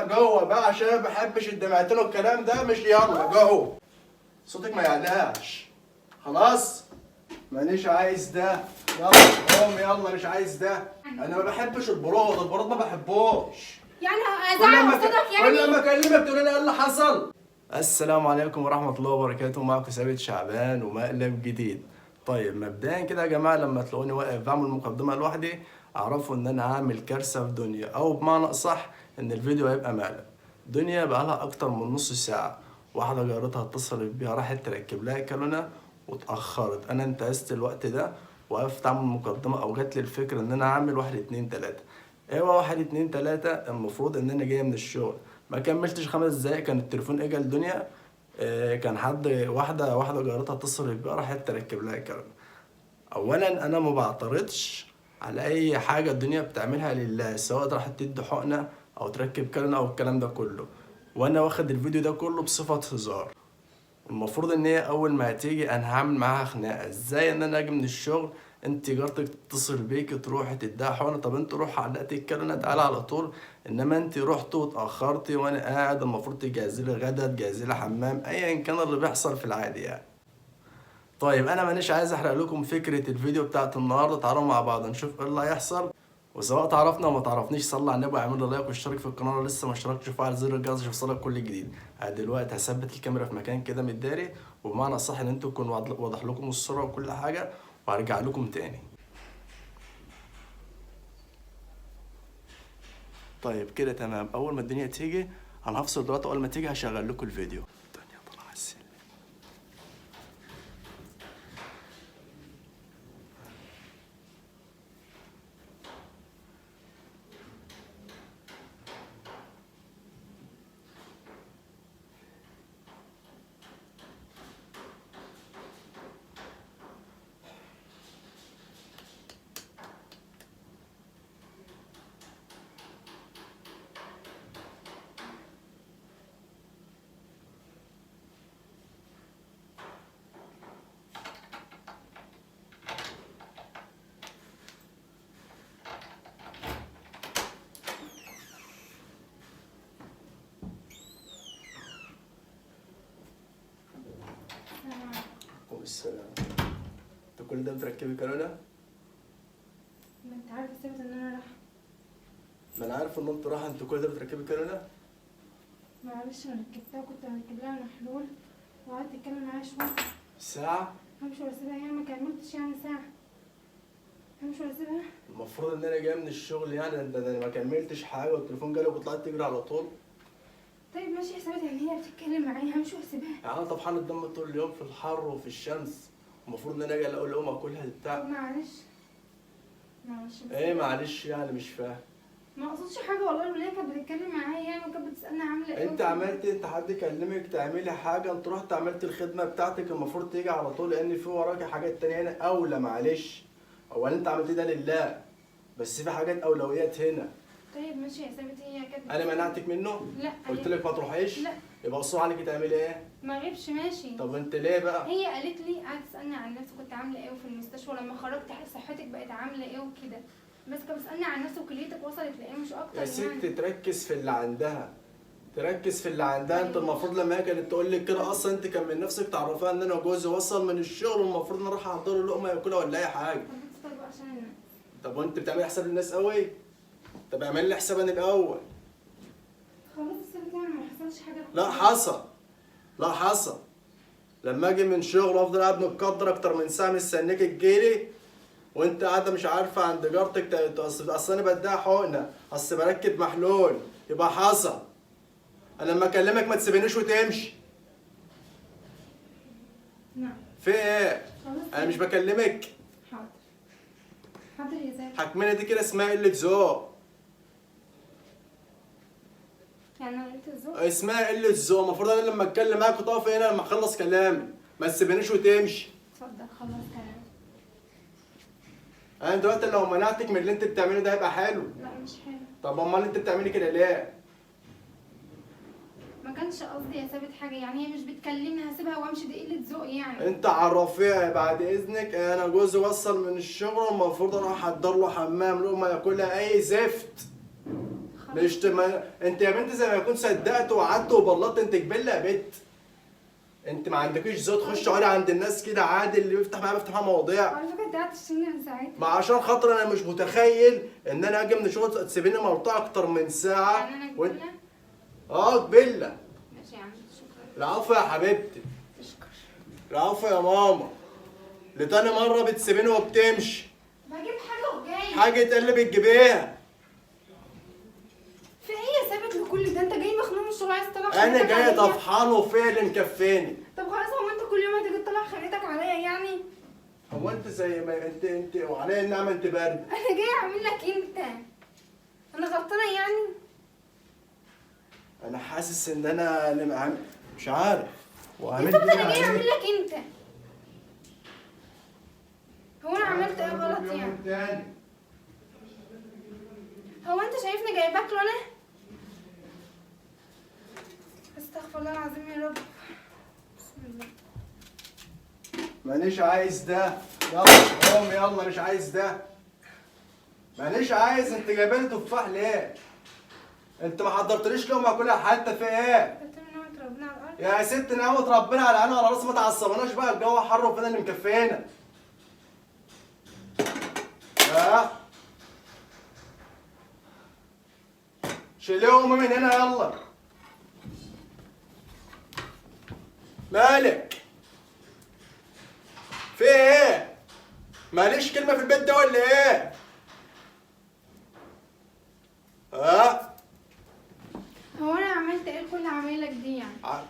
لا جوه بقى عشان ما بحبش الدمعتين والكلام ده. مش يلا جوه، صوتك ما يعلاش. خلاص مانيش عايز ده. يلا قوم يلا، مش عايز ده. انا ما بحبش البرود، البرود ما بحبوش. يعني ازعق قصادك يعني؟ كل ما اكلمك تقول لي ايه اللي حصل. السلام عليكم ورحمة الله وبركاته، معكم ثابت شعبان ومقلب جديد. طيب مبدئيا كده يا جماعة، لما تلاقوني واقف بعمل مقدمه لوحدي اعرفوا ان انا هعمل كارثة في دنيا، او بمعنى اصح ان الفيديو هيبقى مقلب. دنيا بقالها اكتر من نص ساعة، واحدة جارتها اتصلت بيها راحت تركب لها كالونه واتاخرت. انا انتهزت الوقت ده وقفت اعمل مقدمه، او جات لي الفكرة ان انا اعمل 1 2 3. ايوه 1 2 3. المفروض ان انا جاي من الشغل، ما كملتش 5 دقايق كان التليفون اجى لدنيا. كان حد واحدة جارتها اتصلت بيها راحت تركب لها كالونه. اولا انا ما بعترضش على اي حاجة الدنيا بتعملها لله، سواء راحت تدي حقنه او تركب كالونه او الكلام ده كله، وانا واخد الفيديو ده كله بصفة هزار. المفروض ان هي اول ما هتيجي انا هعمل معاها خناقه. ازاي ان انا اجي من الشغل انت جارتك تتصل بيك تروحي تديها حقنه؟ طب انت روح علقتي الكالونه تعالى على طول، انما انت رحتي واتاخرتي وانا قاعد. المفروض تجهزي لي غدا، تجهزي لي حمام، ايا كان اللي بيحصل في العادي يعني. طيب انا مانيش عايز احرق لكم فكرة الفيديو بتاعت النهارده، تعالوا مع بعض نشوف ايه اللي هيحصل. وسواء تعرفنا وما تعرفنيش صلي على النبي واعمل like واشترك في القناة لو لسه ما اشتركتش وفعل زر الجرس عشان يوصلك كل جديد. انا دلوقتي هثبت الكاميرا في مكان كده متداري، وبمعنى الصح ان انتوا يكون واضح لكم الصورة وكل حاجة، وهرجع لكم تاني. طيب كده تمام. اول ما الدنيا تيجي انا هفصل دلوقتي، اول ما تيجي هشغل لكم الفيديو. الدنيا طالعه السلم. السلام. انت كل ده بتركبي كالونه؟ ما انت عارف ثابت ان انا رايحة. ما انا عارف ان انت رايحة. انت كل ده بتركبي كالونه؟ معلش انا ركبتها وكنت هركب لها محلول وقعدت اتكلم معاها شوية. ساعة؟ همشي واسيبها يعني؟ ما كملتش يعني ساعة. همشي واسيبها؟ المفروض ان انا جاي من الشغل يعني، ده انا ما كملتش حاجة والتليفون جالي وطلعت تجري على طول. طيب ماشي يا ثابت، يعني هي بتتكلم معايا همشي واسيبها؟ يعني انا طفحان الدم طول اليوم في الحر وفي الشمس، المفروض ان انا اجي الاقي لقمة اكلها بتاع. معلش معلش. ايه معلش يعني؟ مش فاهم. ما اقصدش حاجة والله، الوليه كانت بتتكلم معايا يعني وكانت بتسالني عامله ايه. انت عملتي، انت حد كلمك تعملي حاجة، انت رحت عملت الخدمة بتاعتك، المفروض تيجي على طول لان في وراكي حاجات تانية هنا اولى. معلش هو اللي انت عملتيه ده لله، بس في حاجات اولويات هنا. طيب ماشي يا ثابت، هي كانت انا منعتك منه؟ لا. قلت لك ما تروحيش؟ لا. يبقى اصول عليكي تعملي ايه؟ ما غيبش. ماشي. طب انت ليه بقى؟ هي قالت لي، قعدت تسالني عن نفسي كنت عامله ايه وفي المستشفى ولما خرجت صحتك بقت عامله ايه وكده، بس كانت بتسالني عن نفسي وكليتك وصلت لايه مش اكتر. يا ست يعني. تركز في اللي عندها، تركز في اللي عندها. انت المفروض لما هي كانت تقول لك كده اصلا انت كان من نفسك تعرفيها ان انا جوزي وصل من الشغل والمفروض ان انا اروح احضر له لقمة ياكلها ولا اي حاجة. طب انت طيب عشان الناس. طب وانت بتعملي حساب للناس قوي؟ طب اعمل لي حساب انا الاول. خلاص يا ما حصلش حاجة. لا حصل، لا حصل. لما اجي من شغل وافضل قاعد متقدر اكتر من ساعة مستنيك تجيلي وانت قاعدة مش عارفه عند جارتك، اصل انا بديها حقنه، اصل بركب محلول، يبقى حصل. انا لما اكلمك ما تسيبنيش وتمشي. نعم. في ايه؟ انا مش بكلمك. حاضر حاضر يا زلمة. حكمنا دي كده اسمها قلة ذوق. يعني انا قلة الذوق؟ اسمها قلة ذوق. المفروض انا لما اتكلم معاك وتقف هنا لما اخلص كلامي، ما تسيبنيش وتمشي. اتفضل خلص كلامي. انا دلوقتي لو منعتك من اللي انت بتعمله ده هيبقى حلو. لا مش حلو. طب امال انت بتعملي كده ليه؟ ما كانش قصدي يا ثابت حاجة يعني، هي مش بتكلمني هسيبها وامشي، دي قلة ذوق يعني. انت عرفيها بعد اذنك، انا جوزي وصل من الشغل والمفروض اروح احضر له حمام لقمة ياكلها اي زفت. مش ما... انت يا بنت زي ما يكون صدقت وقعدت وبلطت، انت كبله يا بنت. انت ما عندكيش ذوق، تخش تقعدي عند الناس كده عادي، اللي بيفتح معايا بيفتح معاه مواضيع. على فكرة انت قاعد تشتمني من ساعتها. ما عشان خاطر انا مش متخيل ان انا اجي من الشغل تسيبيني ملطعه اكتر من ساعة. يعني انا كبله؟ اه كبله. ماشي يا عم، شكرا. العفو يا حبيبتي. تشكر. العفو يا ماما. لتاني مرة بتسيبيني وبتمشي. بجيب حاجة وجاي. حاجة ايه اللي بتجيبيها؟ في ايه يا ثابت لكل ده؟ انت جاي مخنوق من الشغل عايز تطلع خناقتك انا جاي عليا؟ طفحان وفيه اللي مكفيني. طب خلاص، هو انت كل يوم هتيجي تطلع خناقتك عليا يعني؟ هو انت زي ما انت وعليا النعمة انت باردة. انا جاي اعمل لك انت، انا غلطانة يعني؟ انا حاسس ان انا اللي مش عارف يا ثابت انا جاي اعمل لك انت. هو انا عملت ايه غلط يعني؟ هو انت شايفني جايباك له انا؟ استغفر الله العظيم يا رب. بسم الله. مانيش عايز ده، يلا قوم يلا، مش عايز ده، مانيش عايز. انت جايبالي تفاح ليه؟ انت ما حضرتليش لقمة اكلها حتى، في ايه؟ انت بتعمل نعمة ربنا على الارض؟ يا ست نعمة ربنا على عيني وعلى راسي، ما تعصبناش بقى، الجو حر وفينا اللي مكفينا. ها؟ شيليهم من هنا يلا. مالك؟ في ايه؟ ماليش كلمة في البيت ده ولا ايه؟ ها؟ هو انا عملت ايه لكل عمايلك دي يعني؟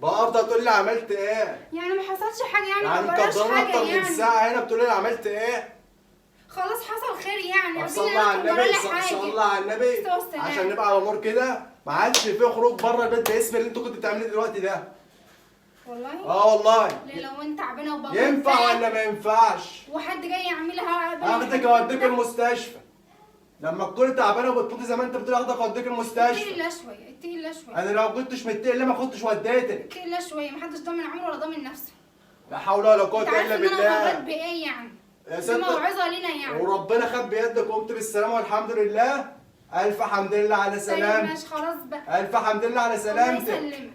بقى تقول لي عملت ايه؟ يعني ما حصلش حاجة يعني، ما جراش حاجة اكتر يعني. من ساعة هنا بتقول لي عملت ايه؟ خلاص حصل خير يعني. صلى على النبي، صلى على النبي عشان نبقى على نور كده. ما عادش في خروج بره البيت باسم اللي انتوا كنتوا بتعملوه دلوقتي ده. والله؟ اه والله. ليه لو انت تعبانة وبموت ينفع ولا ما ينفعش؟ وحد جاي يعملها اخدك اوديك المستشفى. لما تكوني تعبانة وبتموتي زي ما انت بتقول اخدك اوديك المستشفى. اتقي الله شوية، اتقي الله شوية. انا لو كنتش متقي الله ما كنتش وديتك. اتقي الله شوية، محدش ضامن عمره ولا ضامن نفسه. لا حول ولا قوة الا بالله. انت عارف ان انا مريت بايه يعني؟ يا ست موعظة لينا يعني. وربنا خد بيدك وقمت بالسلامة والحمد لله. الف حمد لله على سلامتك. طيب ماشي خلاص بقى. الف حمد لله على سلامتك. الله يسلمك.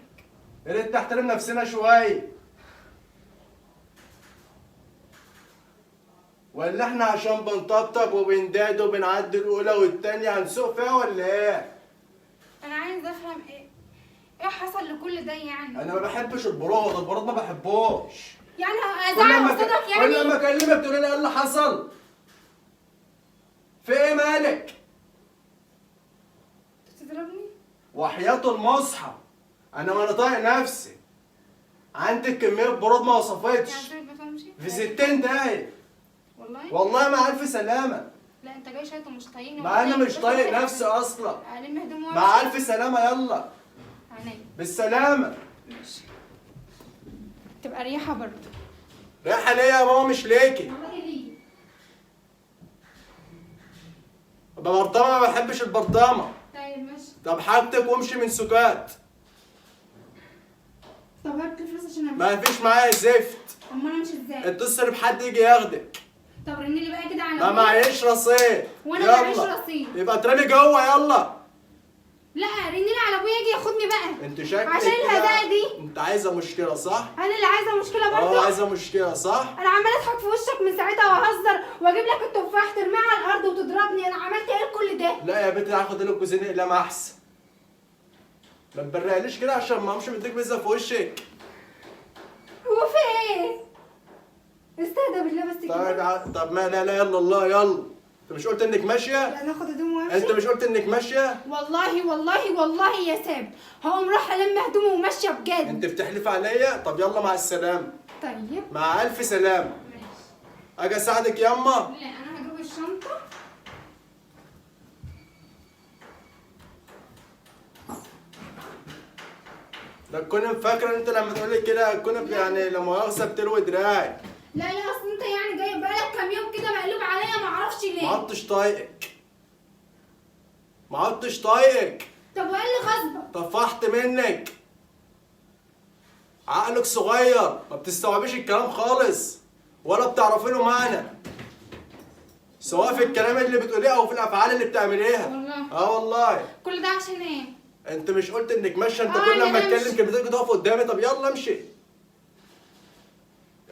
يا ريت نحترم نفسنا شوية. ولا احنا عشان بنطبطب وبنداد وبنعدي الاولى والتانية هنسوق فيها ولا ايه؟ انا عايز افهم ايه حصل لكل ده يعني؟ انا ما بحبش البرود، البرود ما بحبوش. يعني ازعل قصادك يعني؟ كل ما اكلمك تقول لي ايه اللي حصل؟ في ايه مالك؟ انت بتضربني؟ وحياة المصحف انا ما انا طايق نفسي. عندك كمية برود ما وصفتش. يعني في 60 دقيقة. والله؟ والله مع ألف سلامة. لا أنت جاي شايط ومش طايقني. مع أنا مش طايق نفسي أصلا. ألم هدومي مع ألف سلامة يلا. عينيا. بالسلامة. ماشي. تبقى ريحة برضه. ريحة ليا يا ماما مش ليكي. والله ليا. ببرطمة ما بحبش البرطمة. طيب ماشي. طب حاجتك وامشي من سكات. طب هات الفلوس عشان امشي. ما فيش معايا زفت. امال امشي ازاي؟ اتصل بحد يجي ياخدك. طب رني لي بقى كده على ما معيش رصيد. وانا معيش رصيد. يبقى اترمي جوه يلا. لا رني لي على ابويا يجي ياخدني بقى. انت شكلك عشان الهدايا دي. انت عايزه مشكلة صح؟ انا اللي عايزه مشكلة برضه. اه عايزه مشكلة صح؟ انا عماله اضحك في وشك من ساعتها واهزر واجيب لك التفاح ترميه على الارض وتضربني، انا عملت ايه كل ده؟ لا يا بنتي هاخد لك جوزين اقلام احسن. ما تبرقليش كده عشان ما امشي مديك بزه في وشك. هو في ايه؟ استهدى بالله بس كده. طب ما لا لا يلا الله يلا. انت مش قلت انك ماشية؟ لا ناخد هدوم وامشي. انت مش قلت انك ماشية؟ والله والله والله يا ثابت هقوم رايحة الم هدومي وماشية بجد. انت بتحلف عليا؟ طب يلا مع السلامة. طيب مع الف سلامه. ماشي. اجي اساعدك ياما؟ لا انا هجيب الشنطة. ده تكون فاكره ان انت لما تقولي كده تكون يعني لا مؤاخذة بتلوي دراعي. لا لا اصل انت يعني جاي بقالك كام يوم كده مقلوب عليا ما اعرفش ليه. ما عدتش طايقك. ما عدتش طايقك. طب وايه اللي غصبك؟ طفحت منك. عقلك صغير ما بتستوعبيش الكلام خالص ولا بتعرفي له معنى. سواء في الكلام اللي بتقوليه او في الافعال اللي بتعمليها. والله. اه والله. كل ده عشان ايه؟ انت مش قلت انك ماشية؟ انت آه، كل لما أنا اتكلم همشي. كلمتين تقف قدامي. طب يلا امشي.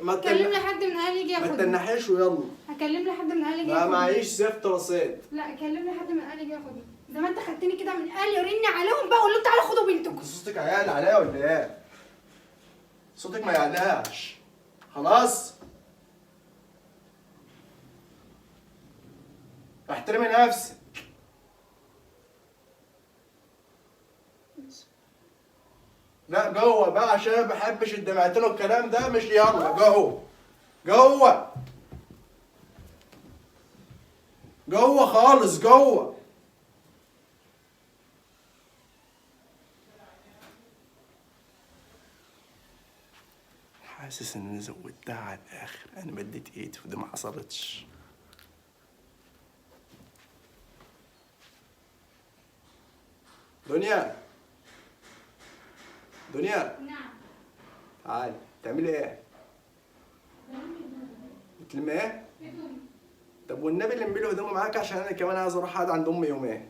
ما كلم لي حد من اهلي يجي ما ياخدني. تنحيش ويلا. هكلم لي حد من اهلي يجي ما ياخدني. معيش زفت رصيد. لا كلم لي حد من اهلي يجي ياخدني. زي ما انت خدتني كده من اهلي رن عليهم بقى قول لهم تعالوا خدوا بنتكم. انت صوتك هيعلى عليا ولا ايه؟ صوتك ما يعلاش. خلاص؟ احترمي نفسك. لا جوه بقى عشان انا ما بحبش الدمعتين والكلام ده. مش يلا جوه جوه جوه خالص جوه. حاسس ان انا زودتها على الاخر، انا مديت ايدي وده ما حصلتش. دنيا دنيا. نعم. تعالي. تعملي ايه؟ بتلمي ايه؟ هدومي. طب والنبي لمي له هدومه معاك عشان انا كمان عايز اروح اقعد عند امي يومين.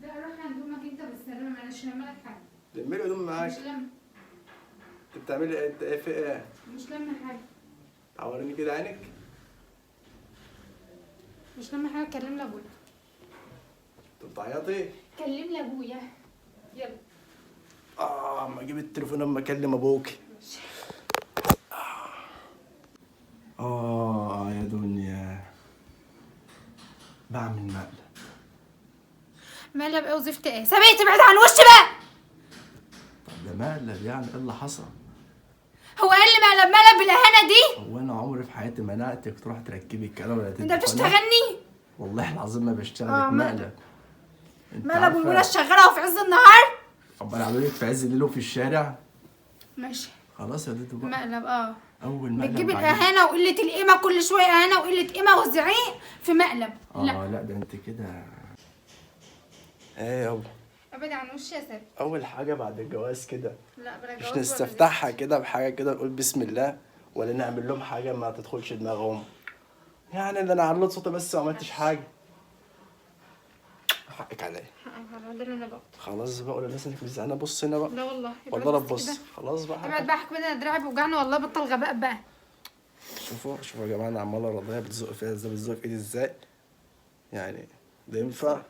لا روح عند امك انت بالسلامة، معلش لما لك حاجة. لمي له هدومه معاك. مش لما. انت بتعملي ايه؟ انت ايه في ايه؟ مش لما حاجة. تعوريني كده عينك؟ مش لما حاجة. كلم لابويا. انت بتعيطي؟ كلم لابويا. يلا. اما اجيب التليفون اما اكلم ابوكي. ماشي. يا دنيا. بعمل مقلب. مقلب ايه وزفت ايه؟ سامي ابعد عن وشي بقى. طب ده مقلب يعني، ايه اللي حصل؟ هو قال لي مقلب؟ مقلب بالاهانه دي؟ هو انا عمري في حياتي منعتك تروح تركبي الكلام ولا انت تدخلي؟ بتشتغلني؟ والله العظيم ما بشتغلك. مقلب. مقلب. انت مقلب عارفة؟ والولا شغالة وفي عز النهار؟ طب انا عامل لك في عز الليل وفي الشارع؟ ماشي. خلاص يا دودو بقى. مقلب. اول مقلب بتجيب بعدين. الاهانة وقلة القيمة، كل شوية اهانه وقلة قيمة وزعيق في مقلب. لا. لا ده انت كده. ايه يابا؟ ابعد عن وشي يا سامي. اول حاجة بعد الجواز كده. لا بلا مش جواز ولا نستفتحها كده بحاجة كده نقول بسم الله، ولا نعمل لهم حاجة ما تدخلش دماغهم؟ يعني ده انا عليت صوتي بس ما عملتش حاجة. حقك عليا. حقك عليا، ده اللي انا باخده. خلاص بقى، قول للناس انك مش زعلانة. بص هنا بقى. لا والله. والله لا ابعد بس تبص. كده. خلاص بقى، ابعد حقك. بقى، حكم انا دراعي بيوجعني والله، بطل غباء بقى. شوفوا يا جماعة، انا عماله ارضيها بتزق فيها ازاي، بتزق في ايدي ازاي. يعني ده ينفع؟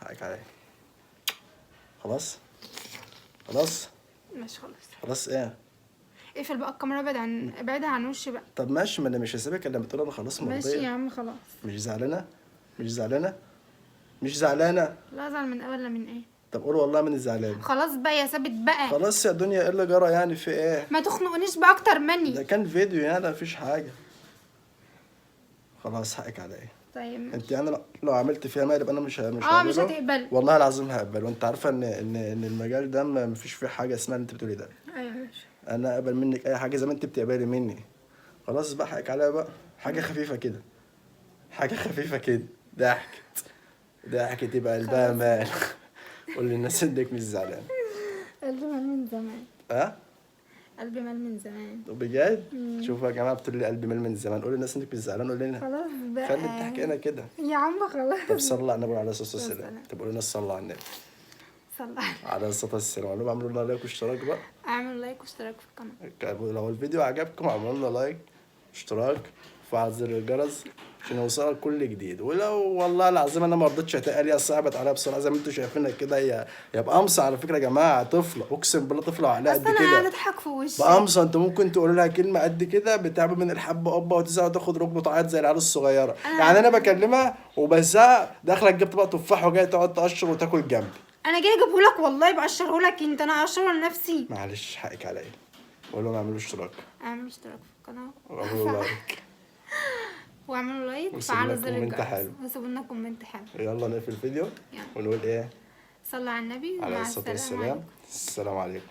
حقك عليا. خلاص؟ خلاص؟ ماشي خلاص. خلاص ايه؟ اقفل بقى الكاميرا، ابعدها عن وشي بقى. طب ماشي، ما انا مش هسيبك الا لما تقول انا خلاص مرضية. ماشي يا عم خلاص. مش زعلانة؟ مش زعلانة؟ مش زعلانة؟ لا ازعل من اول ولا من ايه؟ طب قول والله ماني زعلان. خلاص بقى يا ثابت بقى. خلاص يا دنيا، ايه اللي جرى يعني؟ في ايه؟ ما تخنقنيش بقى اكتر مني. ده كان فيديو يعني، مفيش حاجة. خلاص حقك عليا. طيب انت يعني لو عملت فيها مقلب انا مش مش هعمله. هتقبل. والله العظيم هقبل. وانت عارفه ان ان ان المجال ده ما فيش فيه حاجة اسمها اللي انت بتقولي ده. ايوه ماشي. انا اقبل منك اي حاجة زي ما انت بتقبلي مني. خلاص بقى حقك عليا بقى. حاجة خفيفة كده، حاجة خفيفة كده. ضحكت ضحكت يبقى قلبها مال. قول للناس انك مش زعلان. قلبي مال من زمان. ها؟ قلبي مال من زمان. طب بجد؟ شوفوا يا جماعة، بتقول لي قلبي مال من زمان. قول للناس انك مش زعلان. قول لنا. خلاص بقى. خلي الضحك هنا كده. يا عم خلاص. طب صلى على النبي عليه الصلاة والسلام. والسلام. طب قول للناس صلى على النبي. صلى عليه الصلاة والسلام. قول لهم اعملوا لنا like واشتراك بقى. اعملوا like واشتراك في القناة. لو الفيديو عجبكم اعملوا لنا like واشتراك وفعل زر الجرس عشان يوصلك كل جديد. ولو والله العظيم انا ما رضيتش اتقل، يا صعبت عليا بسرعة زي ما انتم شايفينها كده. هي بقمص على فكرة يا جماعة، طفله اقسم بالله طفله وعقلها قد اصل انا قاعدة كده. اضحك في وشي بقمصه. انتوا ممكن تقولوا لها كلمة قد كده بتعمل من الحبة قبه وتزعل وتاخد ركبه وتعيط زي العيال الصغيرة. يعني انا بكلمها وبزعق داخله تجيب طبق تفاح وجاية تقعد تقشر وتاكل جنبي. انا جاي اجيبه لك والله، بقشره لك انت، انا اقشره لنفسي. معلش حقك عليا. قول لهم اعملوا اشتراك. اعملوا اشتراك في القناة واعملوا like. واعملوا like وسيبوا وفعلوا لنا زر comment الجرس حلو. وسيبوا لنا comment حلو. يلا نقفل الفيديو يلا. ونقول ايه؟ صلوا على النبي. عليه مع الصلاة السلامة. والسلام. السلام عليكم.